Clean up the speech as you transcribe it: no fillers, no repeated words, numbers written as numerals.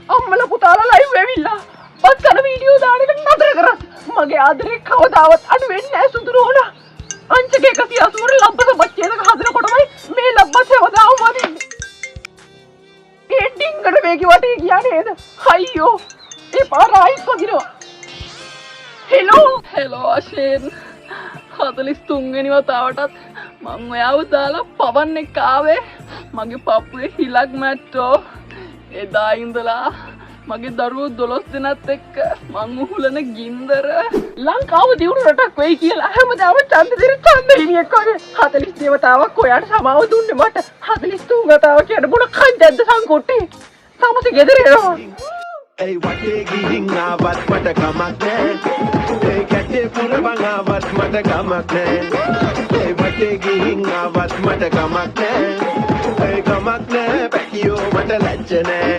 අම්මලා පුතාලා ලයිව් ඇවිල්ලා බත් කන වීඩියෝ දාන එක නතර කරත් මගේ ආදරේ කවදාවත් අඩු වෙන්නේ නැහැ සුදුරෝනා. අංචක 180 ලබ්බස බච්චේදක හදනකොටමයි මේ ලබ්බස් හැමදාම වදින්නේ. ඒ ඩිංගට මේකේ වටේ ගියා නේද? අයියෝ, ඒ පාර ආයිත් වදිනවා. හෙලෝ හෙලෝ අශේන්, 43 වෙනි වතාවටත් මං ඔයාව දාලා පවන් එක්ක ආවේ. මගේ පපුවේ හිලක් මැට්ටෝ. එදා ඉඳලා මගේ දරුවෝ 12 දෙනත් එක්ක මං උහුලන ගින්දර. ලංකාව දියුණු රටක් වෙයි කියලා හැමදාම ඡන්ද දෙන ඡන්ද හිමියෙක් වගේ 42 වතාවක් ඔයාට සමාව දුන්නේ. මට 43 වතාව කියන්න මොන කංජද්ද සංකොට්ටේ. සමසෙ ගෙදර එනවා. ඇයි වටේ ගිහින් ආවත් මට කමක් නෑ. ඒ කැටේ පුරවන් ආවත් මට කමක් නෑ. ඒ වටේ ගිහින් ආවත් මට කමක් නෑ. ඒ කමක් නෑ පැටියෝ, මට ලැජ්ජ නෑ.